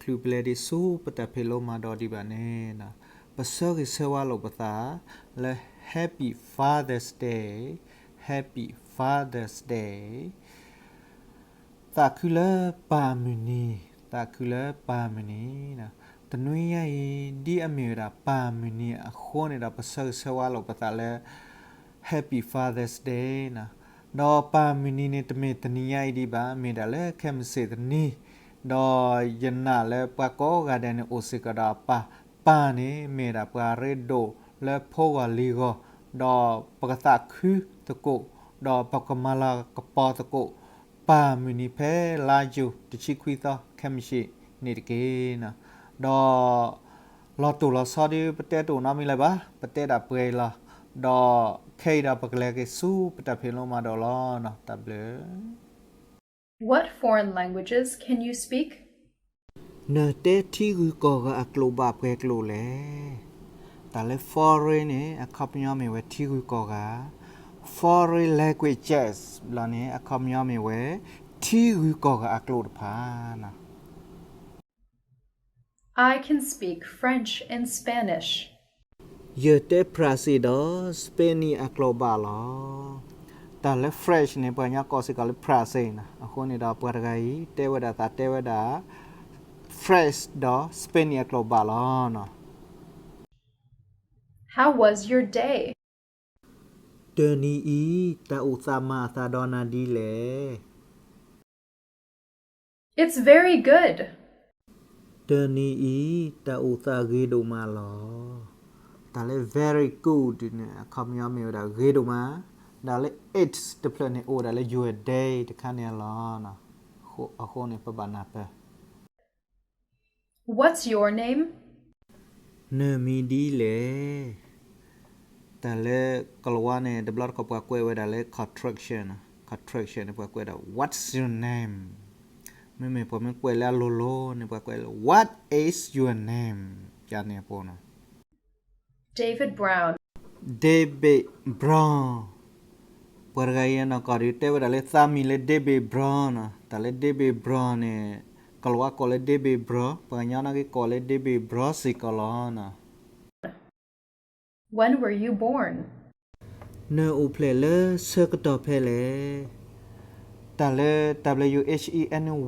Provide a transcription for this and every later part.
ချုးပလဲၤဒံးဆူပတၢ်ဖံးလိမၤဒိးဒံးဘၣ်န့ၣ်, ပဆၢဂ့ၤဆၢဝါလိာ်ပသးလၢ Happy Father's Day, Happy Father's Day. သးခုလၢပၢ်မုၢ်နံၤ, သးခုလၢပၢ်မုၢ်နံၤ. တနွံညါအံၤ ဒ်အမ့ၢ်ဝဲဒၣ်ပၢ်မုၢ်နံၤအဃိန့ၣ်ဒီး ပဆၢဂ့ၤဆၢဝါလိာ်ပသးလၢ Happy Father's Day နီၤ. ဒီးပၢ်မုၢ်နံၤန့ၣ် တမ့ၢ်တနံၤညါအံၤဒံးဘၣ်, မ့ၢ်ဒၣ်လၢခဲမုၢ်ဆ့ၣ်တနံၤ, ဒီးယနာ်လၢပှၤကိးဂၤဒဲးန့ၣ် အိၣ်စ့ၢ်ကီးဒီးအပၢ်, ပၢ်န့ၣ်မ့ၢ်ဒၣ်ပှၤရ့ဒိၣ်လၢဖိဂီၢ်လံၤဂီၢ်, ဒီးပကသးခုသကိး, ဒီးပကမၤလၤကပီၤသကိး ပၢ်မုၢ်နံၤဖဲလါယူၤတဆံခွံသီ ခဲမုၢ်ဆ့ၣ်န့ၣ်တက့ၢ်. ဒီးလီၤတိၢ်လီၤဆီဒ်ပတဲတအိၣ်နီတမံၤလၢၤဘၣ်, ပတဲဒၣ်ပှဲၤအံၤလီၤ. ဒီးခဲအံၤဒီးပကလဲၤက့ၤဆူပတၢ်ဖံးလိမၤဒိးလီၤ. တၢ်ဘျုး What foreign languages can you speak? နတဲထံဂုၤကီၢ်ဂၤအကျိာ်ဘၣ်ပှဲၤကျိာ်လဲၣ်. တၢ်လၢ foreign န့ၣ် အခီပညီမ့ၢ်ဝဲထံဂုၤကီၢ်ဂၤ, foreign languages ဘျီန့ၣ် အခီပညီမ့ၢ်ဝဲ ထံဂုၤကီၢ်ဂၤအကျိာ်တဖၣ်နီၤ. I can speak French and Spanish. ယတဲဖရၣ်စ့ၣ်ဒီး Spanish အကျိာ်ဘၣ်လီၤ. တၢ်လၢ French န့ၣ် ပှၤကညီကိးစ့ၢ်ကီးလၢ ဖရၣ်စ့ၣ် နီၤ. အဃိန့ၣ်ဒီးပှၤတဂၤအံၤ တဲဝဲဒၣ်သးတဲဝဲဒၣ် French ဒီး Spanish အကျိာ်ဘၣ်လီၤနီၤ. How was your day? တနံၤအံၤ တၢ်အိၣ်သးမၤအသးဒီးနၤဒ်လဲၣ်. It's very good. တနံၤအံၤ တၢ်အိၣ်သးဂ့ၤဒိၣ်မးလီၤ. တၢ်လၢ very good န့ၣ် အခီပညီမ့ၢ်ဝဲဒၣ်ဂ့ၤဒိၣ်မး, ဒီးလၢ it တဖျၢၣ်န့ၣ် အိၣ်ဝဲဒၣ်လၢ your day တခါန့ၣ်လီၤ. အဃိန့ၣ် ပဘၣ်နၢ်ပၢၢ် What's your name? နမံၤဒ်လဲၣ်. တၢ်လၢကလၤဝါန့ၣ် တဘျီတခီၣ်ပှၤကွဲးဝဲဒၣ်လၢ contraction, contraction န့ၣ် ပှၤကွဲးဒၣ် What's your name? မ့မ့ၢ်ပှၤမ့ၢ်ကွဲးလၢအလိၤလိၤန့ၣ် ပှၤကွဲးလၢ What is your name? ကန့ၣ်အပူၤနီၤ. David Brown. David Brown. ပှၤတဂၤအံၤနီၢ်ကီၢ်ဒုးတဲဝဲဒၣ်လၢသးမံၤလၢ David Brown နီၤ. တၢ်လၢ David Brown န့ၣ် ကလၤဝါကိးလၢ David Brown, ပှၤကညီနာ်က့ကိးလၢ David Brown စ့ၢ်ကီးလီၤနီၤ. When were you born? နအိၣ်ဖျဲၣ်လၢဆၢကတီၢ်ဖဲလဲၣ်. တၢ်လၢ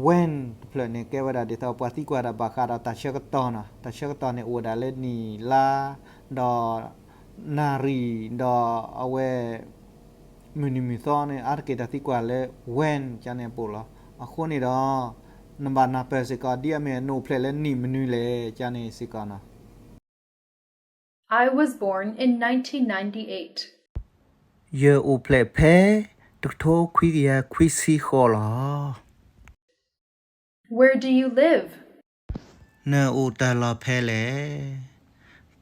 when တဖျၢၣ်န့ၣ် ကဲဝဲဒၣ်ဒ်သိးပှၤသံကွၢ်ဒၣ်ဘၣ်ဃးဒီးတၢ်ဆၢကတီၢ်နီၤ. တၢ်ဆၢကတီၢ်န့ၣ် အိၣ်ဝဲဒၣ်လၢနံၣ်လါ ဒီးနၣ်ရံၣ် ဒီးအဝဲ မုၢ်နံၤမုၢ်သီန့ၣ် အါတက့ၢ်တၢ်သံကွၢ်လၢ when ကန့ၣ်အပူၤလီၤ. အဃိန့ၣ်ဒီး နဘၣ်နၢ်ပၢၢ်စ့ၢ်ကီး ဒ်အမ့ၢ်နအိၣ်ဖျဲၣ်လၢနံၣ်မနုၤလဲၣ် ကန့ၣ်စ့ၢ်ကီးနီၤ. I was born in nineteen ninety-eight. ယအိၣ်ဖျဲၣ်ဖဲ တကထိခွံကယၤခွံဆံဃိးလီၤ. Where do you live? နအိၣ်တၢ်လီၢ်ဖဲလဲၣ်.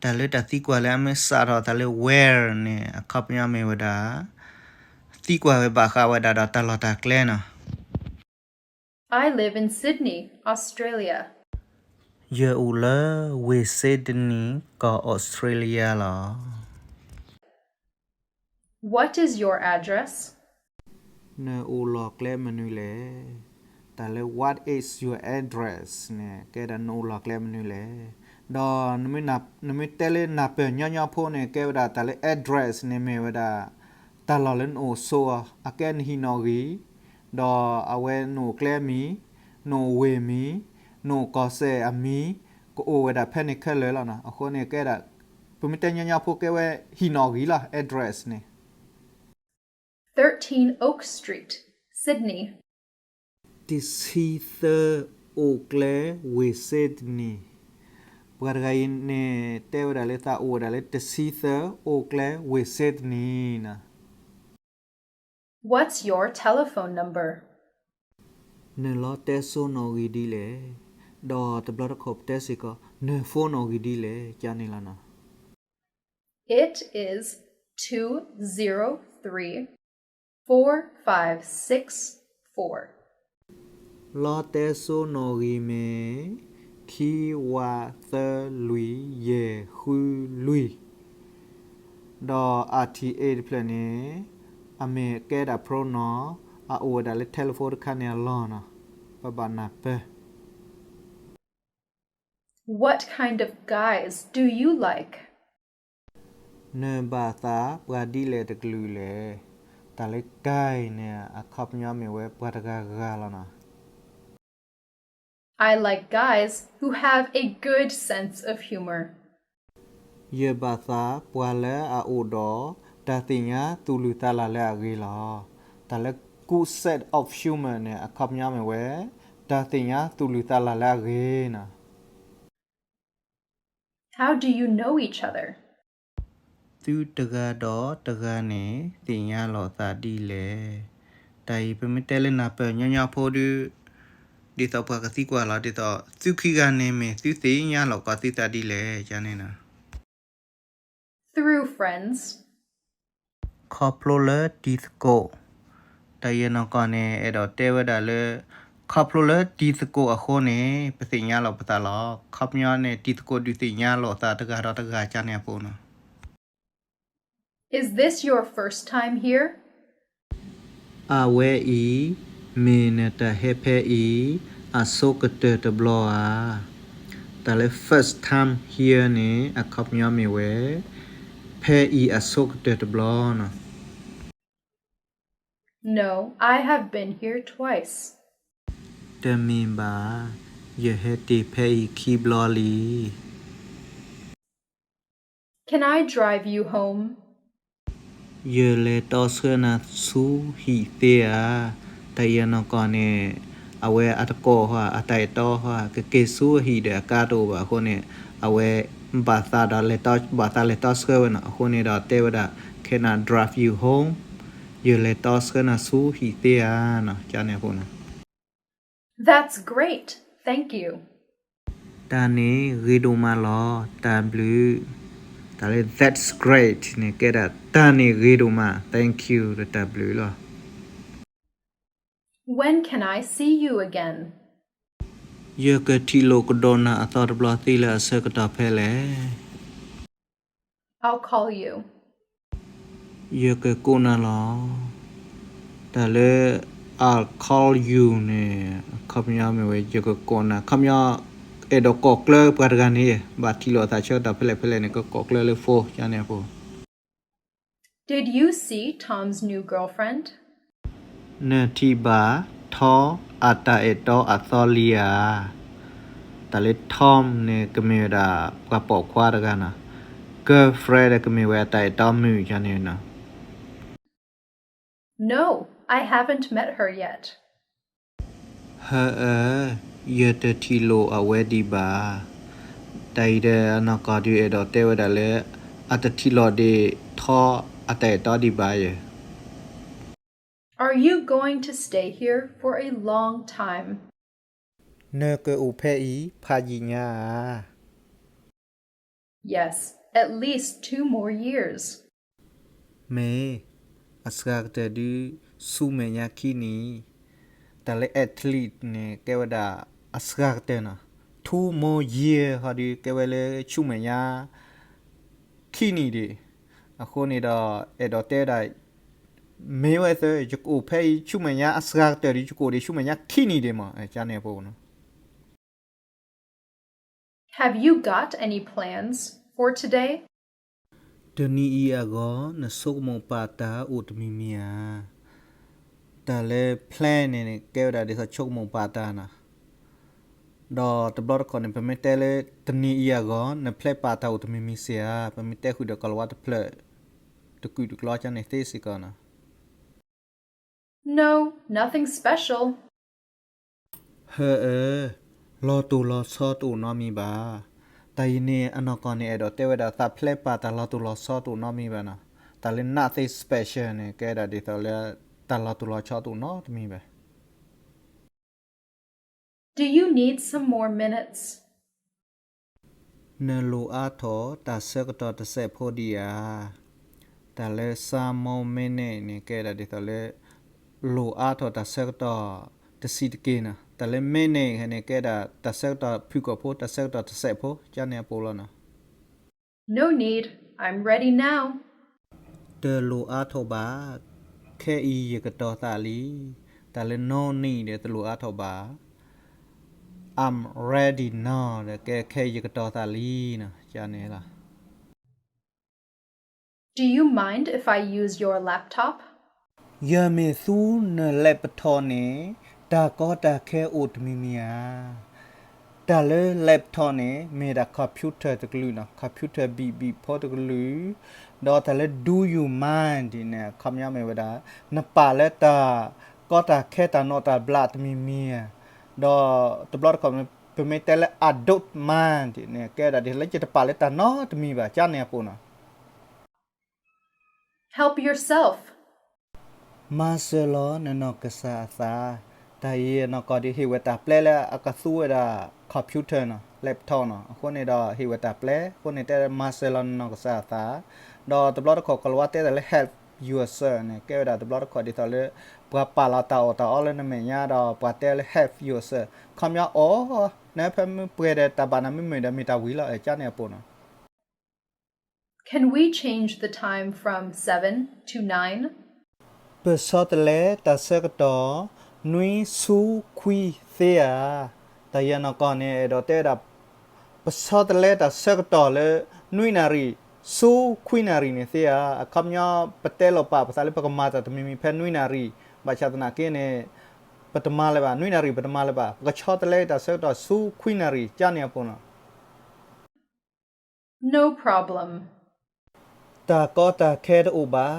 တၢ်လၢတၢ်သံကွၢ်လၢအမ့ၢ်စးထီၣ်အသးလၢ where န့ၣ် အခီပညီမ့ၢ်ဝဲဒၣ် သံကွၢ်ဝဲဘၣ်ဃးဝဲဒၣ်ဒီးတၢ်လီၢ်တၢ်ကျဲနီၤ. I live in Sydney, Australia. ယအိၣ်လၢဝ့ၢ် Sydney ကီၢ် Australia လီၤ. What is your address? နအိၣ်လီၢ်ကျဲမနုၤလဲၣ်. တၢ်လၢ what is your address န့ၣ် ကဲဒၣ်နအိၣ်လီၢ်ကျဲမနုၤလဲၣ်. ဒီး နမ့ၢ်တဲလၢနၢ်ပၢၢ်ညီညီဖိန့ၣ် ကဲဝဲဒၣ်တၢ်လၢ address န့ၣ်မ့ၢ်ဝဲဒၣ် တၢ်လီၢ်လၢနအိၣ်ဆိးအီၤ, အကဲနဟံၣ်နီၣ်ဂံၢ်, ဒီးအဝဲနအိၣ်ကျဲမံၤ, နအိၣ်ဝ့ၢ်မံၤ, နအိၣ်ကီၢ်စဲၣ်အမံၤ, ကအိၣ်ဝဲဒၣ်ဖဲန့ၣ်ခဲလၢာ်လီၤနီၤ. အဃိန့ၣ်ကဲဒၣ် ပမ့ၢ်တဲညီညီဖိကဲဝဲဟံၣ်နီၣ်ဂံၢ်လီၤ address န့ၣ်. Thirteen Oak Street, Sydney. တဆံသၢ အိၣ်ကျဲ ဝ့ၢ် Sydney. ပှၤတဂၤအံၤန့ၣ် တဲဝဲဒၣ်လၢသးအိၣ်ဝဲဒၣ်လၢတဆံသၢ အိၣ်ကျဲ ဝ့ၢ် Sydney နီၤ. What's your telephone number? နလီတဲစိနီၣ်ဂံၢ်ဒ်လဲၣ်. ဒီးတဘျီတခီၣ်ပတဲစ့ၢ်ကီး န phone နီၣ်ဂံၢ်ဒ်လဲၣ် ကန့ၣ်လီၤနီၤ. It is two zero three, four five six four. လီတဲစိနီၣ်ဂံၢ်မ့ၢ် ခံဝးသၢလွံၢ်ယဲၢ်ဃုလွံၢ်, ဒီး အါထံအ့ တဖျၢၣ်န့ၣ် အမ့ၢ်ကဲဒၣ် pronoun, အအိၣ်ဝဲဒၣ်လၢ telephone တခါန့ၣ်အလီၢ်နီၤ. ပဘၣ်နၢ်ပၢၢ် What kind of guys do you like? နဘၣ်သးပှၤဒ်လဲၣ်တကလုာ်လဲၣ်. တၢ်လၢ guy န့ၣ် အခီပညီမ့ၢ်ဝဲပှၤတဂၤဂၤလီၤနီၤ. I like guys who have a good sense of humor. ယဘၣ်သးပှၤလၢအအိၣ်ဒီးတၢ်သ့ၣ်ညါသူၣ်လုၢ်သးလၢ်လၢအဂ့ၤလီၤ. တၢ်လၢ good sense of humor န့ၣ် အခီပညီမ့ၢ်ဝဲ တၢ်သ့ၣ်ညါသူၣ်လုၢ်သးလၢ်လၢအဂ့ၤနီၤ. How do you know each other? သုတဂၤဒီးတဂၤန့ၣ် သ့ၣ်ညါလိာ်သးဒ်လဲၣ်. တၢ်အံၤပမ့ၢ်တဲလၢနၢ်ပၢၢ်ညီညီဖိဒီး ဒ်သိးပှၤကသံကွၢ်လီၤ, ဒ်သိးသုခံဂၤန့ၣ်မ့ၢ်သုသ့ၣ်ညါလိာ်ကီးသုသးဒ်လဲၣ် ကန့ၣ်နီၤ. Through friends. ခီဖျိလၢတံၤသကိး, တၢ်အံၤအနီၢ်ကီၢ်န့ၣ် အဲၣ်ဒိးတဲဝဲဒၣ်လၢ ခီဖျိလၢတံၤသကိးအဃိန့ၣ် ပသ့ၣ်ညါလိာ်ပသးလီၤ. ခီပညီန့ၣ် တံၤသကိးဒုးသ့ၣ်ညါလိာ်သးတဂၤဒီးတဂၤ ကန့ၣ်အပူၤနီၤ. Is this your first time here? အဝဲအံၤ မ့ၢ်နတၢ်ဟဲဖဲအံၤ အဆိကတၢၢ်တဘျီဧါ. တၢ်လၢ first time here န့ၣ် အခီပညီမ့ၢ်ဝဲ ဖဲအံၤအဆိကတၢၢ်တဘျီနီၤ. No, I have been here twice. တမ့ၢ်ဘၣ်, ယဟဲတ့ၢ်ဖဲအံၤခံဘျီလံ. Can I drive you home? ယလဲၤတီဆှၢနၤဆူဟံၣ်သ့ဧါ. တၢ်အံၤအနီၢ်ကီၢ်န့ၣ် အဝဲအတကိးဧါ အတၢ်အဲၣ်တီဧါ ကက့ၤဆူအဟံၣ်ဒီးအကါတအိၣ်ဘၣ်အဃိန့ၣ် အဝဲဘၣ်သးဒီးလဲၤတီ ဘၣ်သးလဲၤတီဆှၢဝဲနီၤ. အဃိန့ၣ်ဒီးတဲဝဲဒၣ် Can I drive you home? ယလဲၤတီဆှၢနၤဆူဟံၣ်သ့ဧါနီၤ ကန့ၣ်အဃိနီၤ. That's great, thank you. တၢ်န့ၣ်ဂ့ၤဒိၣ်မးလီၤ, တၢ်ဘျုး. တၢ်လၢ that's great န့ၣ် ကဲဒၣ်တၢ်န့ၣ်ဂ့ၤဒိၣ်မး, thank you ဒီးတၢ်ဘျုးလီၤ. When can I see you again? ယကထံၣ်လိာ်ကဒီးနၤအသီတဘျီသ့လၢအဆၢကတီၢ်ဖဲလဲၣ်. I'll call you. ယကကိးနၤလီၤ. တၢ်လၢ I'll call you န့ၣ် အခီပညီမ့ၢ်ဝဲ ယကကိးနၤ, အခီပညီ အဲၣ်ဒိးကိးကျၢပှၤတဂၤန့ၣ် ဘၣ်ထံၣ်လိာ်အသးဆၢကတီၢ်ဖဲလဲၣ်ဖဲလဲၣ်န့ၣ် ကကိးကျၢလၢ phone ကန့ၣ်အပူၤ. Did you see Tom's new girlfriend? နထံၣ်ဘၣ် ထီ အတၢ်အဲၣ်တီအသီလံဧါ. တၢ်လၢ Tom န့ၣ် ကမ့ၢ်ဝဲဒၣ်ပှၤပိာ်ခွါတဂၤနီၤ, girlfriend ဒီးကမ့ၢ်ဝဲအတၢ်အဲၣ်တီမုၣ်ကန့ၣ်နီၤ. No, I haven't met her yet. ဟၢအၢ, ယတထံၣ်လိာ်အဝဲဒံးဘၣ်. တၢ်အံၤဒီးအနီၢ်ကီၢ်ဒုးအဲၣ်ဒိးတဲဝဲဒၣ်လၢ အတထံၣ်လိာ်ဒံး ထီ အတၢ်အဲၣ်တီဒံးဘၣ်ယဲ. Are you going to stay here for a long time? နကအိၣ်ဖဲအံၤဖးယံာ်ညါဧါ. Yes, at least two more years. မ့ၢ်, အစှၤကတၢၢ်ဒုး ဆူမဲာ်ညါခံနံၣ်. တၢ်လၢ at least န့ၣ် ကဲဝဲဒၣ်အစှၤကတၢၢ်နီၤ, two more year ဟီဒုး ကဲဝဲလၢဆူမဲာ်ညါ ခံနံၣ်ဒံး. အဃိန့ၣ်ဒီး အဲၣ်ဒိးတဲဒၣ် မ့ၢ်ဝဲသၢ ယကအိၣ်ဖဲအံၤ ဆူမဲာ်ညါအစှၤကတၢၢ်ဒုး ယကအိၣ်ဒံးဆူမဲာ်ညါခံနံၣ်ဒံးမး ကန့ၣ်အပူၤနီၤ. Have you got any plans for today? တနံၤအံၤအဂီၢ် နဆိကမိၣ်ပာ်တၢ်အိၣ်တမံၤမံၤဧါ. တၢ်လၢ plan န့ၣ် ကဲဝဲဒၣ်ဒ်သိးဆိကမိၣ်ပာ်တၢ်နီၤ. ဒီးတဘျီတခီၣ်န့ၣ် ပမ့ၢ်တဲလၢ တနံၤအံၤအဂီၢ် န plan ပာ်တၢ်အိၣ်တမံၤမံၤစ့ၢ်ဧါ, ပမ့ၢ်တဲဃုာ်ဒီးကီၢ်လၤဝါတဖျၢၣ် တကုာ်တကျီကန့ၣ်သ့စ့ၢ်ကီးနီၤ. No, nothing special. ဟၢအၢ, လီၤတိၢ်လီၤဆီတအိၣ်နီတမံၤဘၣ်. တၢ်အံၤန့ၣ် အနီၢ်ကီၢ်န့ၣ် အဲၣ်ဒိးတဲဝဲဒၣ် သး plan ပာ်တၢ်လီၤတိၢ်လီၤဆီတအိၣ်နီတမံၤဘၣ်နီၤ. တၢ်လၢ nothing special န့ၣ် ကဲဒၣ်ဒ်သိးလၢ တၢ်လီၤတိၢ်လီၤဆီတအိၣ်နီတမံၤဘၣ်. Do you need some more minutes? နလိၣ်အါထီၣ်တၢ်ဆၢကတီၢ်တစဲးဖိဒံးဧါ. တၢ်လၢ some more minute န့ၣ် ကဲဒၣ်ဒ်သိးလၢ လိၣ်အါထီၣ်တၢ်ဆၢကတီၢ်တဆံးတက့ၢ်နီၤ. တၢ်လၢ minute န့ၣ် ကဲဒၣ်တၢ်ဆၢကတီၢ်ဖုၣ်ကိာ်ဖိ တၢ်ဆၢကတီၢ်တစဲးဖိ ကန့ၣ်အပူၤလီၤနီၤ. No need, I'm ready now. တလိၣ်အါထီၣ်ဘၣ်, ခဲအံၤယကတီၤသးလံ. တၢ်လၢ no need ဒီး တလိၣ်အါထီၣ်ဘၣ်. I'm ready now ဒီး ကဲ ခဲအံၤယကတီၤသးလံနီၤ, ကန့ၣ်လီၤ. Do you mind if I use your laptop? ယမ့ၢ်သူန laptop န့ၣ် တၢ်ကီတၢ်ခဲအိၣ်တမံၤမံၤဧါ. တၢ်လၢ laptop န့ၣ် မ့ၢ်ဒၣ် computer တကလုာ်နီၤ, computer ဘံၣ်ဘံၣ်ဖိတကလုာ်, ဒီးတၢ်လၢ do you mind န့ၣ် အခီပညီမ့ၢ်ဝဲဒၣ် နပာ်လၢတၢ်ကီတၢ်ခဲတၢ်နီၣ်တၢ်ဘျးတမံၤမံၤဧါ, ဒီးတဘျီတခီၣ် ပမ့ၢ်တဲလၢ I don't mind န့ၣ် ကဲဝဲဒၣ်ဒ်လၢယတပာ်လၢတၢ်နီတမံၤဘၣ် ကန့ၣ်အပူၤနီၤ. Help yourself. မၤစၢၤလီၤနနီၢ်ကစၢ်အသး, တၢ်အံၤနီၢ်ကီၢ်ဒ်ဟ့ၣ်ဝဲတၢ်ပျဲလၢအကသူဝဲဒၣ် computer နီၤ, laptop နီၤ, အဃိန့ၣ်ဒီးဟ့ၣ်ဝဲတၢ်ပျဲ, အဃိန့ၣ်တဲမၤစၢၤလီၤနနီၢ်ကစၢ်အသး, ဒီးတဘျီတခီၣ်ကလၤဝါတဲတၢ်လၢ help yourself န့ၣ် ကဲဝဲဒၣ်တဘျီတခီၣ်ဒ်သိးလၢ ပှၤပာ်လီၤတၢ်အီၣ်တၢ်အီလၢနမဲာ်ညါဒီးပှၤတဲလၢ help yourself ခီပညီအီၤ နဖဲမ့ၢ်ပှဲၤဒီးတၢ်ဘၣ်နၤမ့ၢ်မုာ်ဒီးမ့ၢ်တၢ်ဝံၤလီၤ ကန့ၣ်အပူၤနီၤ. Can we change the time from seven to nine? ပဆီတလဲတၢ်ဆၢကတီၢ် နွံဆူခွံသ့ဧါ. တၢ်အံၤနီၢ်ကီၢ်န့ၣ် အဲၣ်ဒိးတဲဝဲဒၣ် ပဆီတလဲတၢ်ဆၢကတီၢ်လၢ နွံနၣ်ရံၣ် ဆူခွံနၣ်ရံၣ်န့ၣ်သ့ဧါ. အခီပညီ ပတဲလီၤပာ်ပသးလၢပကမၤတၢ်တမံၤမံၤဖဲနွံနၣ်ရံၣ်, ဘၣ်ဆၣ်သနာ်က့န့ၣ် ပတမၤလၢၤဘၣ်, နွံနၣ်ရံၣ်ပတမၤလၢၤဘၣ်, ပကဆီတလဲတၢ်ဆၢကတီၢ်ဆူခွံနၣ်ရံၣ် ကန့ၣ်အပူၤနီၤ. No problem. တၢ်ကီတၢ်ခဲတအိၣ်ဘၣ်.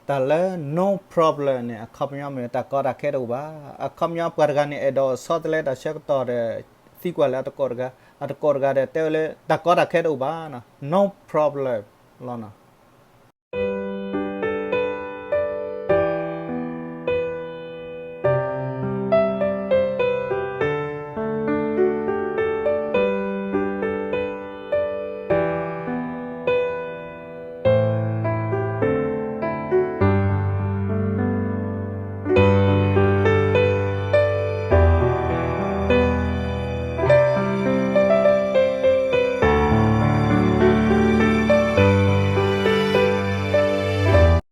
တၢ်လၢ no problem န့ၣ် အခီပညီမ့ၢ်တၢ်ကီတၢ်ခဲတအိၣ်ဘၣ်. အခီပညီပှၤတဂၤန့ၣ် အဲၣ်ဒိးဆီတလဲတၢ်ဆၢကတီၢ်ဒီး သံကွၢ်လၢအတကိးတဂၤ, အတကိးတဂၤဒီးတဲဝဲလၢ တၢ်ကီတၢ်ခဲတအိၣ်ဘၣ်နီၤ, no problem လီၤနီၤ.